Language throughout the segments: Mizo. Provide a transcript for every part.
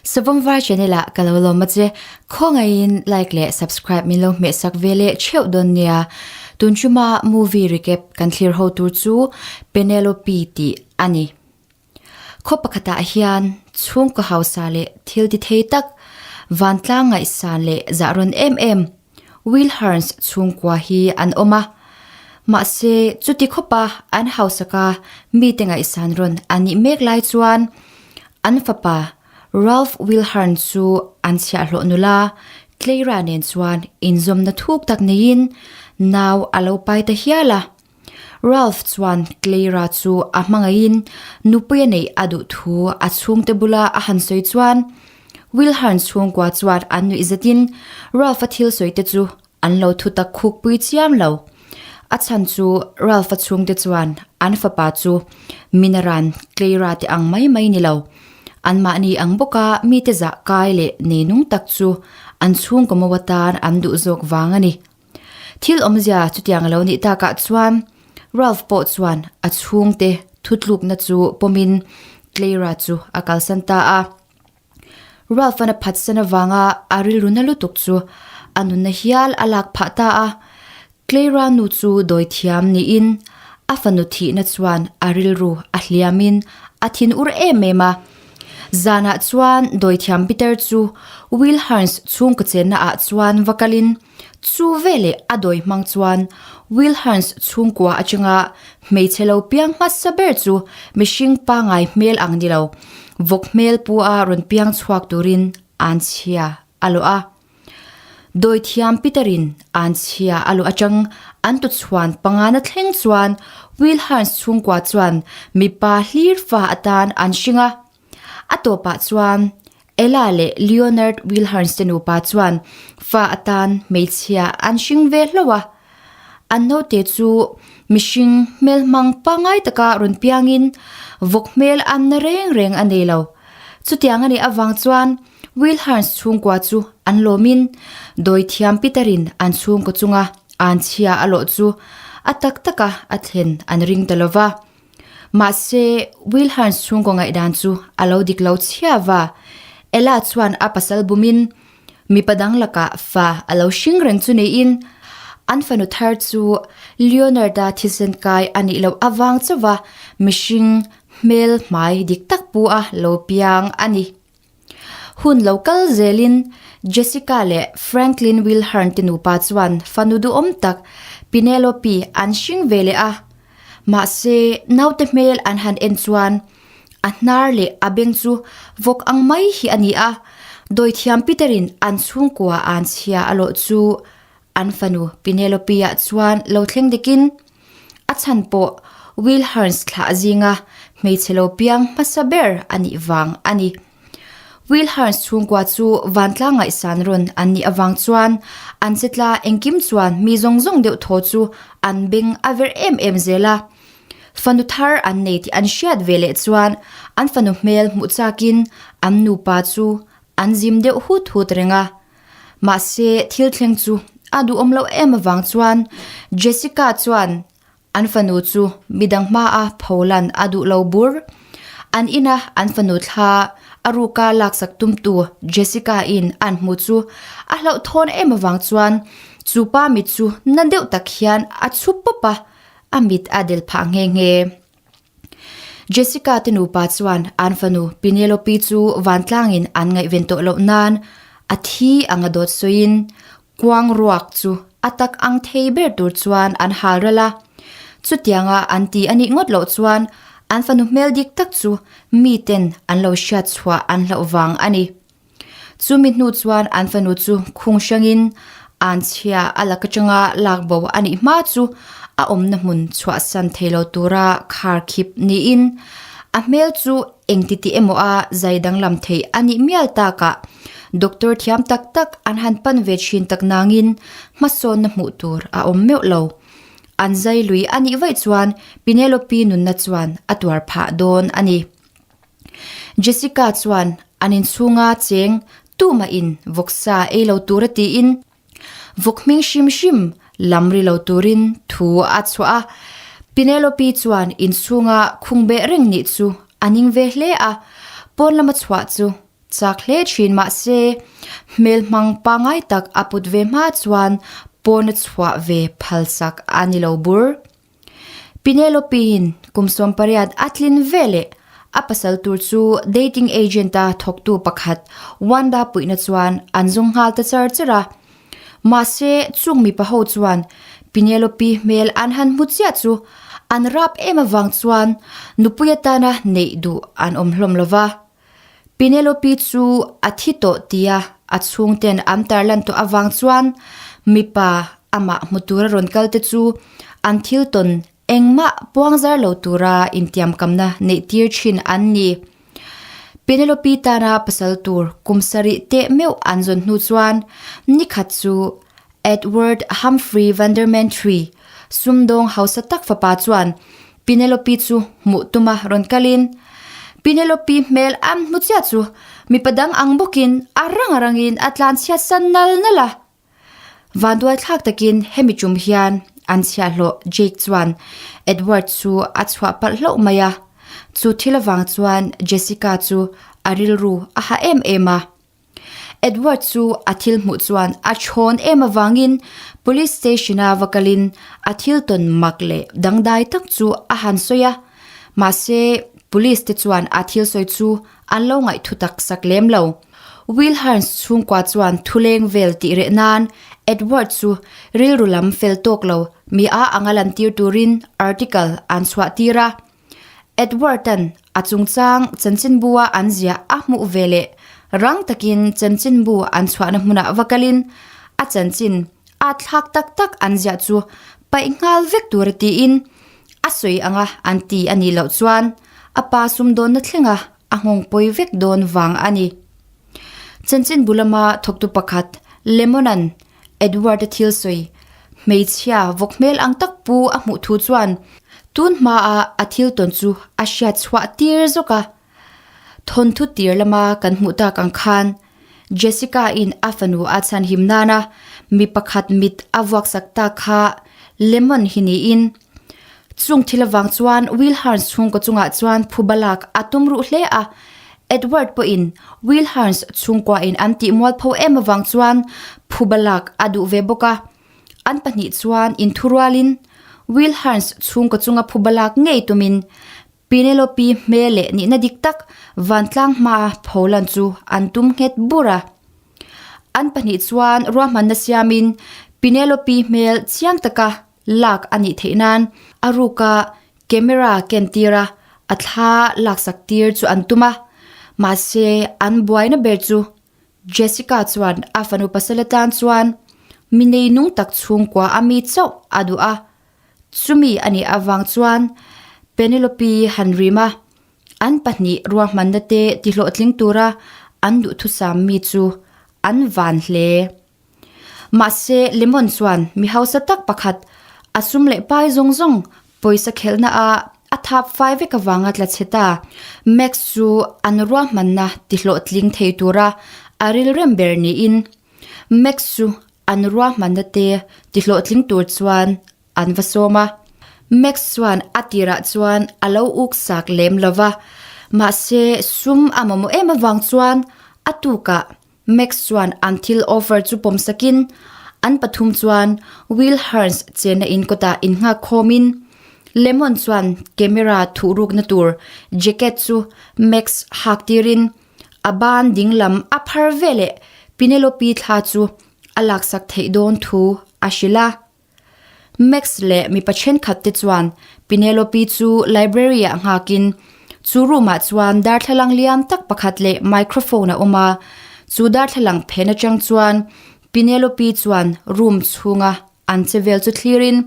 Savawm Var channel ah ka lo lawm a che. Khawngaihin like leh subscribe min lo hmeh sak ve leh theuh dawn nia. Tun chuma movie recap kan thlir ho tur chu Penelope tih a ni. Khaw pakhatah hian chhungkaw hausa leh thil ti thei tak, vantlang ngaihsan leh zah rawn em em Wilherns chhungkua hi an awm a. Mahse, chuti khawpa an hausaka mite ngaihsan rawn an nih mek lai chuan an fapa Ralph Wilhern chu an chhiahhlawh nula Clara nen chuan inzawmna thuk tak neiin nau a lo pai ta hial a. Ralph chuan Clara chu a hmangaihin nupui a neih a duh thu a chhungte bula a han sawi chuan Wilhern chhungkua chuan an nuih zatin Ralph-a thil sawi te chu an lo thu tak khuk pui chiam lo. A chhan chu Ralph-a chhungte chuan an fapa chu Minaran Clara te ang mai mai ni lo. Anmahni ang bawka mite zah kai leh neinung tak chu an chhungkaw mo atan an duh zawk vang a ni. Thil awmzia chutiang a lo nih takah chuan Ralph pawh chuan a chhungte thutlukna chu pawmin Clara chu a kalsan ta a. Ralph-an a phatsan avanga a rilru na lutuk chu a nunna hial a lak phah ta a. Clara nu chu dawithiam niin a fanu thihna chuan a rilru a hliamin a thinur em em a. Zanah chuan dawithiam Peter chu Will Hearns chhungkaw chenna ah chuan va kalin Chu veleh a dawi hmang chuan Will Hearns chhungkua atanga hmeichhe lo piang hmasa ber chu mihring pangai hmel ang ni lo, vawk hmel pu a rawn piang chhuak turin an chhia a lawh a. Dawithiam Peter-in an chhia a lawh atang an tuchhuan pangana thleng chuan Will Hearns chhungkua chuan mipa hlir fa atan an hring a. A tawpah chuan Ella leh Leonard Wilherns te nupa chuan fa atan hmeichhia an hring ve hlauh a. An naute chu mihring hmelhmang pangngai taka rawn piangin vawk hmel an na reng reng a nei lo. Chutiang a nih avang chuan Wilherns chhungkua chu an lawmin dawithiam Peter-in an chhungkaw chunga anchhia a lawh chu a tak taka a thlen an ring ta lova. Mahse, Wilhern chhungkaw ngaihdan chu a lo dik lo chhia va. Ella chuan a pasal bumin mipa dang lakah fa a lo hring reng chu niin, an fanu thar chu Leonard-a thisen kai a nih loh avang chauva mihring hmel hmai dik tak pu a lo piang a ni. Hun lo kal zelin Jessica leh Franklin Wilhern te nupa chuan fanu duhawm tak Penelope an hring ve leh a. Mahse, naute hmel an han en chuan a hnar leh a beng chu vawk ang mai hi a ni a, dawithiam Peter-in an chhungkua an chhia a lawh chu an fanu Penelope-ah chuan lo thleng dikin a chhan pawh Wilherns thlah zinga hmeichhe lo piang hmasa ber a nih vang a ni. Wilherns chhungkua chu vantlang ngaihsan rawn an nih avang chuan an chetla engkim chuan mi zawng zawng deuh thaw chu an beng a ver em em zel a. Fanu thar an nei tih an hriat ve leh chuan an fanu hmel hmuh chakin an nupa chu an zim deuh hut hut reng a. Mahse, thil thleng chu a duhawm loh em avang chuan Jessica chuan an fanu chu midang hmaa pholan a duh lo bur. An ina an fanu thla a ruka laksak tumtu Jessica-in an hmu chu a hlauhthawn em avang chuan chu pa mit chu na deuh tak hian a chhup pawp a, a mit a del phah nghe nghe. Jessica te nupa chuan an fanu Penelope chu vantlangin an ngaihven tawh loh nan a thi anga dawt sawiin kuang ruak chu a tak ang thei ber tur chuan an hal ral a. Chutianga an ti a nih ngawt loh chuan an fanu hmel dik tak chu miten an lo hriat chhuah an hlauh vang a ni. Chumi hnu chuan an fanu chu khung hrangin an chhia a lak atanga lak bo a nih hma chu a awmna hmun chhuahsan thei lo tura khar khip niin a hmel chu engti tih emaw a zai danglam theih a nih mial takah doctor thiam tak tak an han pan ve thin tak nangin hmasawnna hmuh tur a awm meuh lo. An zai lui a nih vaih chuan Penelope nunna chuan a tuar phah dawn a ni. Jessica chuan an inchhunga cheng tumah in vawksa ei lo tur a tiin vawk hming hrim hrim lam ri lo turin thu a chhuah a. Penelope chuan inchhunga khung beh reng nih chu a ning ve hle a, pawn lama chhuah chu. Chak hle thin mahse, hmelhmang pangngai tak a put ve hma chuan pawn a chhuah ve phalsak a ni lo bur. Penelope-in kum 18 a tlin ve leh a pasal tur chu dating agent-a thawktu pakhat Wanda puihna chuan an zawng nghal ta char char a. Mahse, chung mipa ho chuan Penelope hmel an han hmu chiah chu an rap em avang chuan nupui atana neih duh an awm hlawm lo va. Penelope chu a thi tawh tia a chhungten an tarlan tawh avang chuan mipa amah hmu tura rawn kal te chu an thil tawn engmah puang zar lo tura intiamkamna neih tir thin an ni. Penelope tana pasal tur kum sarih teh meuh an zawn hnu chuan nikhat chu Edward Humphrey Vandermantree sumdawng hausa tak fapa chuan Penelope chu hmuh tuma rawn kalin, Penelope hmel an hmu chiah chu mipa dang ang bawkin a rang a rangin a tlan chhiat san nal nal a. Vanduai thlak takin hemi tum hian an chhiahhlawh Jake chuan Edward chu a chhuah palh hlauh mai a, chu thil avang chuan Jessica chu a rilru a ha em em a. Edward chu a thil hmuh chuan a chhawn em avangin Police Station a va kalin a thil tawn mak leh dangdai tak chu a han sawi a, mahse Police te chuan a thil sawi chu an lo ngaihthu tak sak lem lo. Will Hearns chhungkua chuan thuleng vel tih reh nan Edward chu rilru lam fel tawk lo mi a anga lantir turin article an chhuah tir a. Edward-a'n a chungchang chanchinbu-a an ziah a hmuh ve leh rang takin chanchinbu an chhuahna hmunah va kalin a chanchin a thlak tak tak an ziah chu paih nghal vek tur a tiin a sawi anga an ti a nih loh chuan a pa sumdawnna thlenga a nghawng pawi vek dawn vang a ni. Chanchinbu lama thawktu pakhat Lemon-a'n Edward-a thil sawi, hmeichhia vawk hmel ang tak pu a hmuh thu chuan tun hmaah a thil tawn chu a hriat chhuah tir zawk a. Thawnthu tir lama kan hmuh tak ang khan Jessica-in a fanu a chhanhim nana mi pakhat mit a vuaksak tak kha Lemon hi niin chung thil avang chuan Will Hearns chhungkaw chungah chuan phuba lak a tum ruh hle a. Edward pawhin Will Hearns chhungkuain an tih mualpho em avang chuan phuba lak a duh ve bawk a. An pahnih chuan inthurualin Will Hearns chhungkaw chunga phuba lak ngei tumin Penelope hmel leh nihna dik tak vantlang hmaa pholan chu an tum nghet bur a. An pahnih chuan ruahmanna siamin Penelope hmel chiang taka lak a nih theih nan a ruka camera ken tir a, a thla laksak tir chu an tum a. Mahse, an buaina ber chu Jessica chuan a fanu pasal atan chuan mi neinung tak chhungkua a mi chauh a duh a. Chumi a nih avang chuan Penelope han rim a, an pahnih ruahmanna te tihlawhtling tura an duhthusam mi chu an van hle. Mahse, Lemon chuan mi hausa tak pakhat a sum leh pai zawng zawng pawisa khelhna ah a thap fai vek avanga tla chhe ta. Max chu an ruahmanna tihlawhtling thei tura a rilrem ber niin Max chu an ruahmanna te tihlawhtling tur chuan an va sawm a. Max chuan a tirah chuan a lo uk sak lem lo va, mahse sum a mamawh em avang chuan a tukah Max chuan an thil offer chu pawm sakin an pathum chuan Will Hearns chenna in kawtah innghak khawmin Lemon chuan camera thuhrukna tur jacket chu Max hak tirin a ban dinglam a phar veleh Penelope thla chu a laksak theih dawn thu a hrilh a. Max leh mipa thenkhat te chuan Penelope chu library ah nghakin chu room ah chuan darthlalang lian tak pakhat leh microphone a awm a, chu darthlalang phen atang chuan Penelope chuan room chhunga an che vel chu thlirin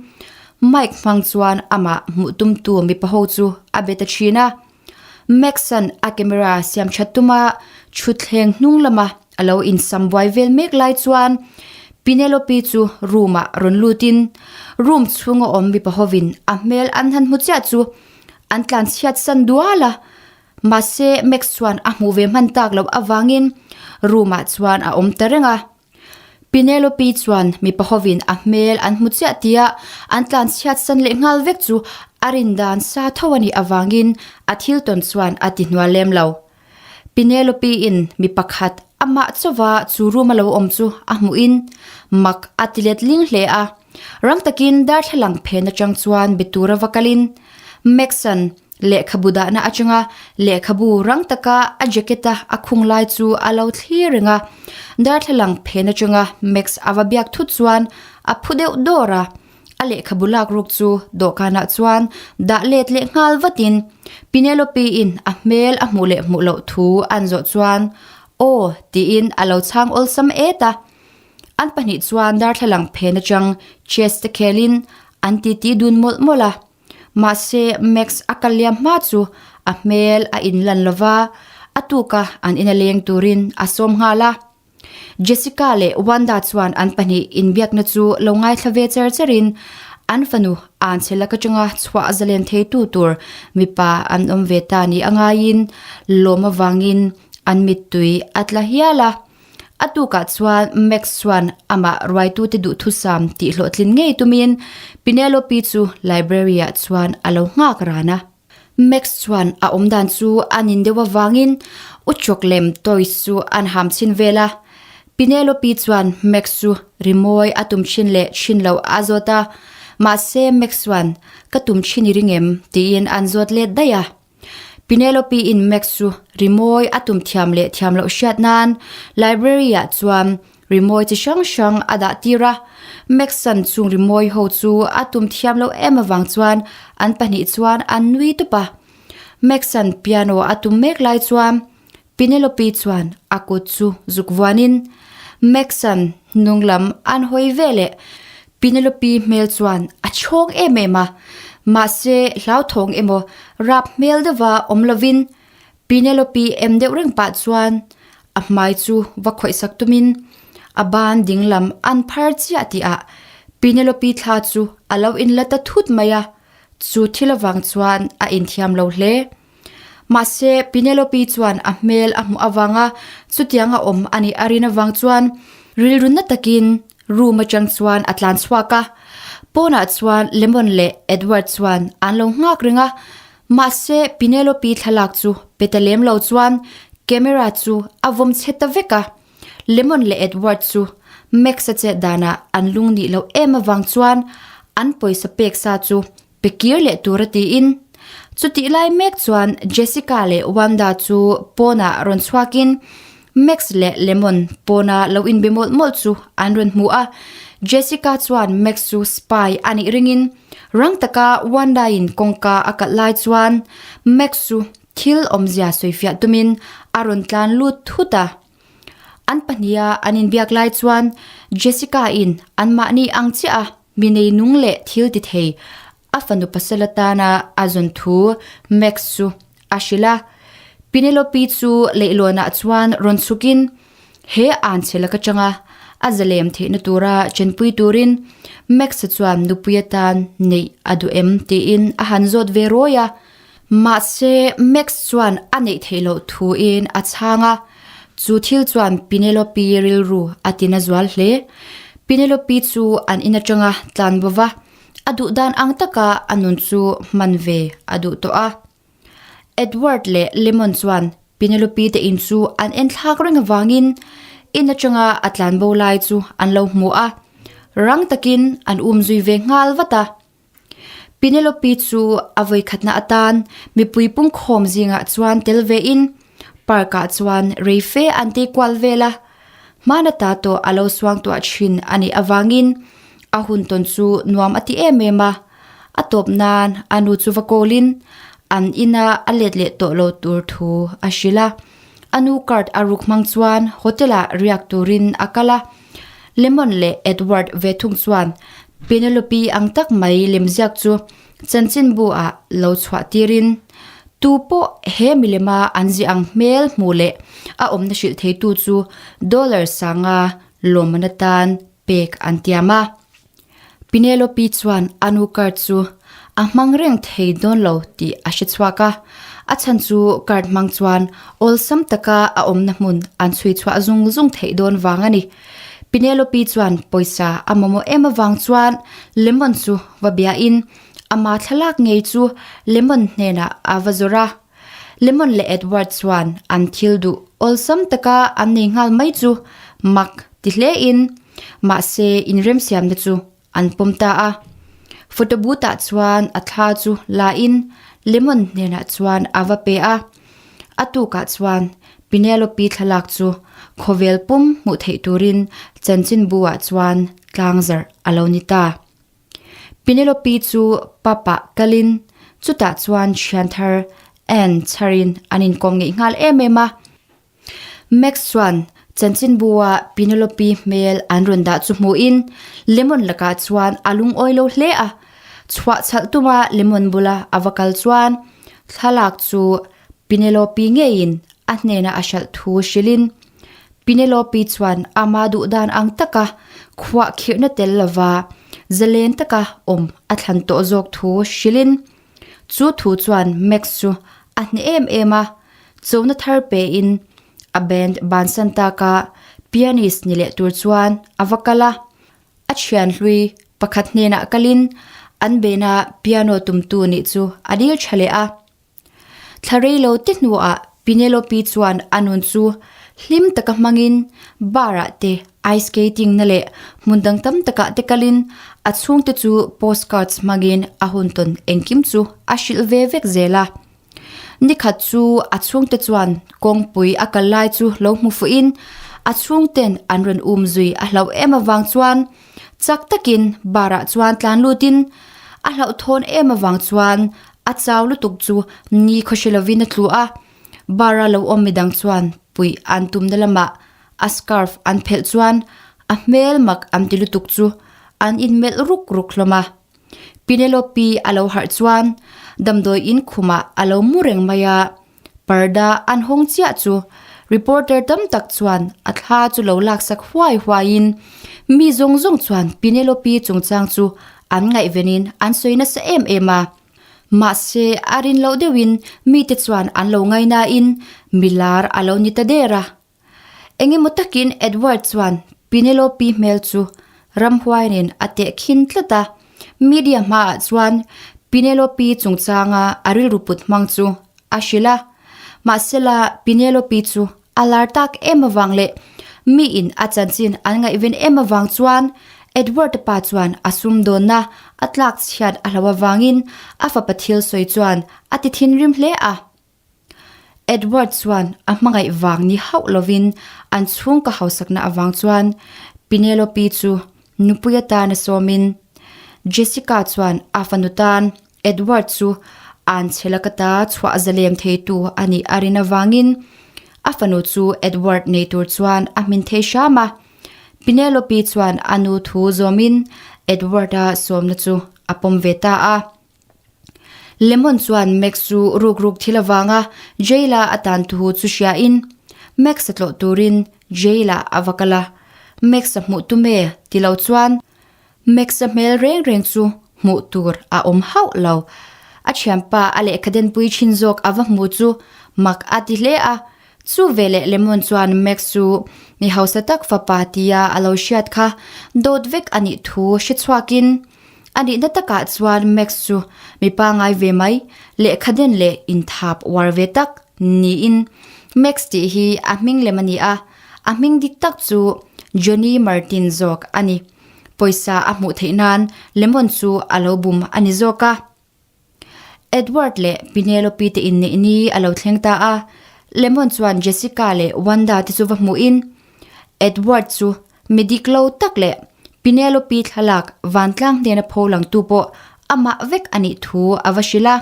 mic hmang chuan amah hmuh tumtu mipa ho chu a be ta thin a. Max-a'n a camera siam that tuma thutthleng hnung lama a lo insam buai vel mek lai chuan Penelope chu room ah rawn lutin room chhunga awm mipa hovin a hmel an han hmu chiah chu an tlan chhiat san dual a, mahse Max chuan a hmuh ve hman tak loh avangin room ah chuan a awm ta reng a. Penelope chuan mipa hovin a hmel an hmu chiah tia an tlan chhiat san leh nghal vek chu a rin dan sa tho a nih avangin a thil tawn chuan a ti hnual lem lo. Penelope-in mi pakhat amah chauva chu room a lo awm chu a hmuhin mak a ti let ling hle a. Rang takin darthlalang phen atang chuan be tura va kalin Max-a'n lehkhabu dahna atanga lehkhabu rang taka a jacket-a a khung lai chu a lo thlir reng a. Darthlalang phen atanga Max a va biak thut chuan a phu deuh dawr a. A lehkhabu lak ruk chu dawhkanah chuan dah let leh nghal vatin Penelope-in a hmel a hmuh leh hmuh loh thu an zawh chuan Aw tiin a lo chhang awlsam et a. An pahnih chuan darthlalang phen atang chess te khelin an titi dun mawlh mawlh a. Mahse Max a kal liam hma chu a hmel a inlan lova, a tuka an ina leng turin a sawm nghal a. Jessica leh Wanda chuan an pahnih inbiakna chu lo ngaithla ve cher cherin an fanu Anchhe lak atanga chhuah zalen theitu tur mipa an awm ve ta ni a ngaiin lawm avangin an mittui a tla hial a. A tukah chuan Max chuan amah ruaitute duhthusam tih hlawhtlin ngei tumin Penelope chu library-ah chuan a lo nghak ran a. Max chuan a awm dan chu a nin deuh avangin uchawk lem toys chu an ham chhin vel a. Penelope chuan Max chu rimawi a tum thin leh thin loh a zawt a, mahse Max chuan ka tum thin i ring em? tiin an zawt let daih a. Penelope in Max chu rimawi a tum thiam leh thiam loh hriat nan library ah chuan Rimawi chi hrang hrang a dah tir a, Max-a'n chung rimawi ho chu a tum thiam loh em avang chuan an pahnih chuan an nui tup a. Max-a'n piano a tum mek lai chuan Penelope chuan a kut chu zuk vuanin Max-a'n hnung lam an hawi ve leh Penelope hmel chuan a chhawng em em a, mahse hlauthawng emaw rap hmel deuha awm lovin Penelope em deuh reng pah chuan a hmai chu va khawihsak tumin a ban dinglam an phar chiah tih ah Penelope thla chu a lo inla ta thut mai a, chu thil avang chuan a inthiam lo hle. Mahse Penelope chuan a hmel a hmuh avanga chutiang a awm a nih a rin avang chuan rilru na takin room atang chuan a tlan chhuak a, pawnah chuan Lemon leh Edward chuan an lo nghak reng a, Mahse, Penelope thlalak chu pe ta lem lo chuan camera chu a vawm chhe ta vek a. Lemon leh Edward chu Max-a chet danah an lung nih loh em avang chuan an pawisa pek sa chu pe kir leh tur a tiin. Chutih lai mek chuan Jessica leh Wanda chu pawnah rawn chhuakin Max leh Lemon pawna lo inbe mawlh mawlh chu an rawn hmu a. Jessica chuan Max chu spy a nih ringin Rang taka Wanda-in kawngka a kalh lai chuan Max chu thil awmzia sawifiah tumin a rawn tlan lut thut a. An pahniha an inbiak lai chuan Jessica-in anmahni ang chiah a mi nei nung leh thil ti thei a fanu pasal atana a zawn thu Max chu a hrilh a. Penelope chu leihlawnah chuan rawn chhukin He anchhe lak atanga a zalem theihna tura chenpui turin Max-a chuan nupui atan neih a duh em tiin a han zawt ve rawi a. Mahse, Max chuan a neih theih loh thuin a chhang a, chu thil chuan Penelope rilru a tina zual hle. Penelope chu an in atanga tlan bo va, a duh dan ang taka a nun chu hman ve a duh tawh a. Edward leh Lemon chuan Penelope te in chu an en thlak reng avangin in atanga a tlan bo lai chu an lo hmu a, rang takin an um zui ve nghal vat a. Penelope chu a vawikhatna atan mipui pungkhawm zingah chuan tel vein park ah chuan rei fe an tei kual vel a, hmana ta tawh a lo suangtuah thin a nih avangin a hun tawn chu nuam a ti em em a. A tawp nan a nu chu va kawlin an ina a let leh tawh lo tur thu a hrilh a. A nu card a ruk hmang chuan hotel ah riak turin a kal a. Lemon leh Edward ve thung chuan Penelope ang tak mai lemziak chu chanchinbu ah lo chhuah tirin tu pawh he milema an ziah ang hmel hmuh leh a awmna hrilh theitu chu dollar sanga lawmman atan pek an tiam a. Penelope chuan a nu card chu a hmang reng thei dawn lo tih a hre chhuak a, a chhan chu card hmang chuan awlsam taka a awmna hmun an chhui chhuah zung zung theih dawn vang a ni. Penelope chuan pawisa a mamawh em avang chuan Lemon chu va biain ama thlalak ngei chu Lemon hnenah a va zawrh a. Lemon leh Edward chuan an thil duh awlsam taka an nei nghal mai chu mak ti hle in mahse inremsiamna chu an pawm ta a. Photo booth ah chuan a thla chu la in Lemon hnenah chuan a va pe a. A tukah chuan Penelope thlalak chu khawvel pum hmuh theih turin chanchinbu ah chuan tlangzarh a lo ni ta. Penelope chu pub ah kalin chutah chuan thian thar Anne chharin an inkawm ngeih nghal em em a. Max chuan chanchinbu ah Penelope hmel an rawn dah chu hmuhin Lemon lakah chuan a lungawi lo hle a. Chhuah chhalh tuma Lemon bula a va kal chuan thlalak chu Penelope ngeiin a hnena a hralh thu hrilhin Penelope chuan ama duh dan ang taka khuah khirhna tel lova zalen taka awm a thlan tawh zawk thu hrilhin chu thu chuan Max chu a hne em em a, chona thar pein a band bansan taka pianist ni leh tur chuan a va kal a. A thian hlui pakhat hnenah kalin an bena piano tumtu nih chu a dil tha leh a. Thla rei lo te hnuah Penelope chuan a nun chu hlim taka hmangin bar ah te ice skating na leh hmun dang tam takah te kalin a chhungte chu postcards hmangin a hun tawn engkim chu a hrilh ve vek zel a. Nikhat chu a chhungte chuan kawngpui a kal lai chu lo hmu fuhin a chhungten an rawn um zui a hlauh em avang chuan chak takin bar ah chuan tlan lutin a hlauhthawn em avang chuan A chau lutuk chu ni khawhre lovin a tlu a, bar a lo awm midang chuan puih an tumna lamah a scarf an phelh chuan a hmel mak an ti lutuk chu an inmelh ruk ruk hlawm a. Penelope a lo harh chuan damdawi in khumah a lo mu reng mai a, parda an hawng chiah chu reporter tam tak chuan a thla chu lo laksak huai huaiin mi zawng zawng chuan Penelope chungchang chu an ngaihvenin an sawi nasa em em a. Mahse a rin loh deuhin mite chuan an lo ngainain milar a lo ni ta der a. Engemaw takin Edward chuan Penelope hmel chu ramhuai nen a tehkhin tlat a, media hmaah chuan Penelope chungchanga a rilru put hmang chu a hrilh a. Mahsela Penelope chu a lar tak em avang leh miin a chanchin an ngaihven em avang chuan Edward-a pa chuan a sumdawnna a tlak chhiat a hloh avangin a fapa thil sawi chuan a ti thinrim hle a. Edward chuan a hmangaih vang ni hauh lovin an chhungka hausakna avang chuan Penelope chu nupui atan a sawmin Jessica chuan a fanu tan Edward chu an chhe laka ta chhuah zalem theitu a nih a rin avangin a fanu chu Edward nei tur chuan a hmin thei hram a. Penelope chuan a nu thu zawmin Edward-a sawmna chu a pawm ve ta a. Lemon chuan Max chu ruk ruk thil avanga jail-a a tan thu chu hriain Max-a tlawh turin jail-ah a va kal a. Max-a hmuh tum e ti lo chuan Max-a hmel reng reng chu hmuh tur a awm hauh lo. A thianpa a lehkha denpui thin zawk a va hmu chu mak a ti hle a. Chu veleh Lemon chuan Max chu mi hausa tak fapa tia a lo hriat kha dawt vek a nih thu hre chhuakin a nihna takah chuan Max chu mi pangai ve mai, lehkha den leh inthap uar ve tak niin Max tih hi a hming lem a ni a, a hming dik tak chu Johnny Martin zawk a ni. Pawisa a hmuh theih nan Lemon chu a lo bum a ni zawk a. Edward leh Penelope te inneih ni a lo thleng ta a, Lemon chuan Jessica leh Wanda te chu va hmuhin Edward chu mi dik lo tak leh Penelope thlalak vantlang hnena pho langtu pawh amah vek a nih thu a va hrilh a.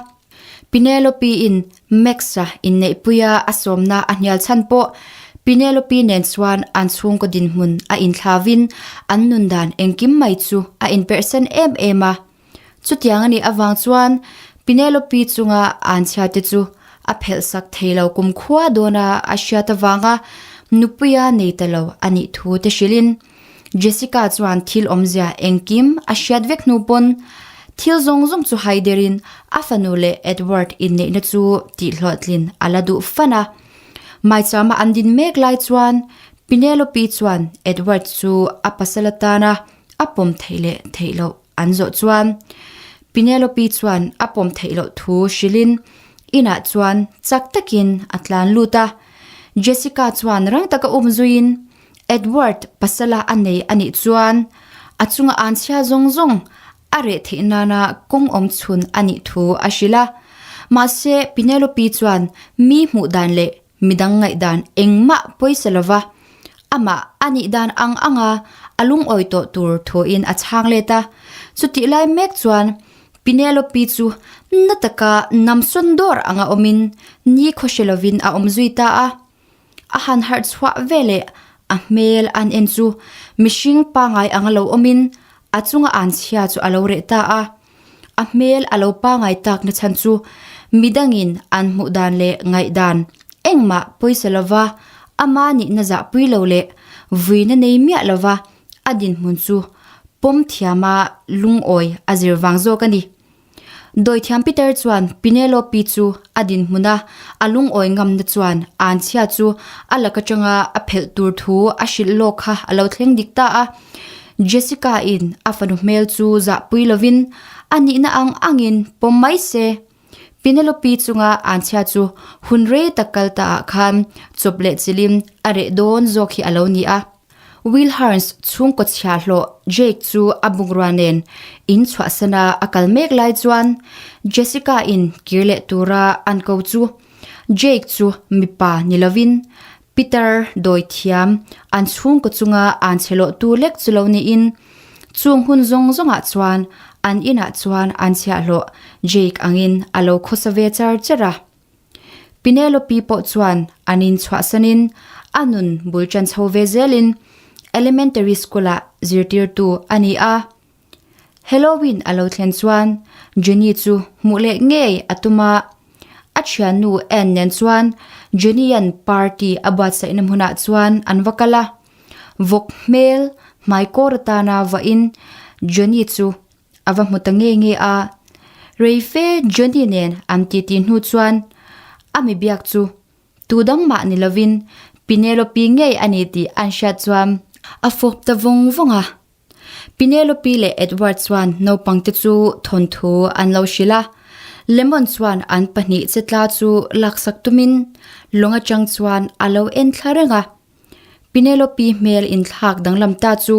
Penelope-in Max-a inneihpuia a sawmna a hnial chhan pawh Penelope nen chuan an chhungkaw dinhmun a inthlavin an nun dan engkim mai chu a inperhsan em em a. Chutiang a nih avang chuan Penelope chunga anchhia te chu a phelhsak thei lo kumkhua dawna a hriat avanga nupuia nei ta lo a nih thu te hrilhin Jessica chuan thil awmzia engkim a hriat vek hnu pawn thil zawng zawng chu hai derin a fanu leh Edward inneihna chu tihhlawhtlin a la duh fan a. Maichama an din mek lai chuan Penelope chuan Edward chu a pasal atana a pawm theih leh theih loh an zawh chuan Penelope chuan a pawm theih loh thu hrilhin. Inah chuan chak takin a tlan lut a, Jessica chuan rang taka um zuiin Edward pasala a nei a nih chuan a chunga an chhia zawng zawng a reh theih nana kawng awm chhun a nih thu a hrilh a. Mahse Penelope chuan mi hmuh dan leh midang ngaihdan engmah pawisa lova amah a nih dan ang anga a lungawi tawh tur thuin a chhang let a. Chutih lai mek chuan Penelope chu na taka namsawn dawr anga awmin ni khawhre lovin a awm zui ta a. A han harh chhuah veleh a hmel an en chu mihring pangai anga lo awmin a chunga an chhia chu a lo reh ta a. A hmel a lo pangai tak na chhan chu midangin an hmuh dan leh ngaihdan engmah pawisa lova ama nihna zahpui lo leh vuina nei miah lova a dinhmun chu pawm thiama lungawi a zir vang zawk a ni. Dawithiam Peter chuan Penelope chu a dinhmun a, a lungawi ngamna chuan Anchhia chu a lak atanga a phelh tur thu a hrilh lawk kha a lo thleng dik ta a. Jessica in a fanu hmel chu zahpui lovin a nihna ang angin pawm mai se. Penelope chunga Anchhia chu hun rei tak kal ta ah khan chawp leh chilhin a reh dawn zawk hi a lo ni a. Will Hearns chhungkaw chhiahhlawh Jake chu a bungrua nen in chhuahsana a kal mek lai chuan Jessica in kir leh tura an ko chu Jake chu mipa ni lovin Peter dawithiam an chhungkaw chunga an chhelawhtu lek chu lo niin chung hun zawng zawngah chuan an inah chuan an chhiahhlawh Jake angin a lo khawsa ve char char a. Penelope pawh chuan an in chhuahsanin a nun bul tan chho ve zelin elementary school-ah zirtirtu a ni a. Halloween a lo thlen chuan Jenny chu hmuh leh ngei a tum a, a thiannu Anne nen chuan Jenny-a'n party a buatsaihna hmunah chuan an va kal a. Vawk hmel hmaikawr atana vahin Jenny chu A va hmu ta nge nge a, Reife Johnny nen an titi hnu chuan a mi biak chu tu dang mah ni lovin Penelope ngei a ni tih an hriat chuan a fawp ta vawng vawng a. Penelope leh Edward chuan naupangte chu thawnthu an lo hrilh a, Lemon chuan an pahnih chetla chu laksak tumin lawng atang chuan a lo en thla reng a. Penelope hmel inthlak danglam ta chu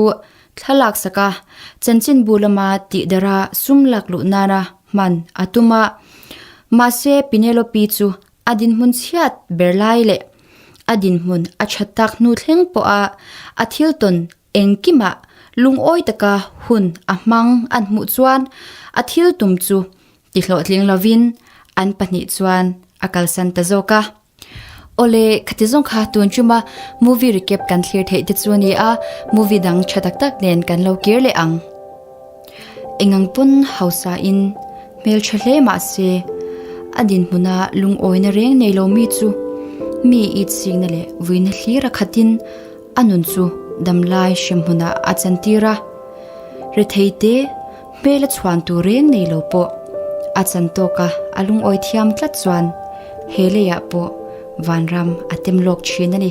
thlalak sak a, chanchinbu lama tihdara sum lak luh nana hman a tum a. Mahse Penelope chu a dinhmun chhiat ber lai leh a dinhmun a that tak hnu thleng pawha a thil tawn engkimah lungawi taka hun a hmang an hmuh chuan a thil tum chu tihlawhtling lovin an pahnih chuan a kalsan ta zawk a. Awle, khati zawng kha tun chuma movie recap kan thlir theih te chu a ni a, movie dang tha tak tak nen kan lo kir leh ang. Engang pawn hausa in hmel tha hle mah se, a dinhmuna lungawina reng nei lo mi chu mi it sikna leh vuina hlir a khatin a nun chu damlai hremhmunah a chantir a. Rethei te hmel a chhuan tur reng nei lo pawh a chan tawk a, a lungawi thiam tlat chuan he leiah pawh vanram a tem lawk thin a ni.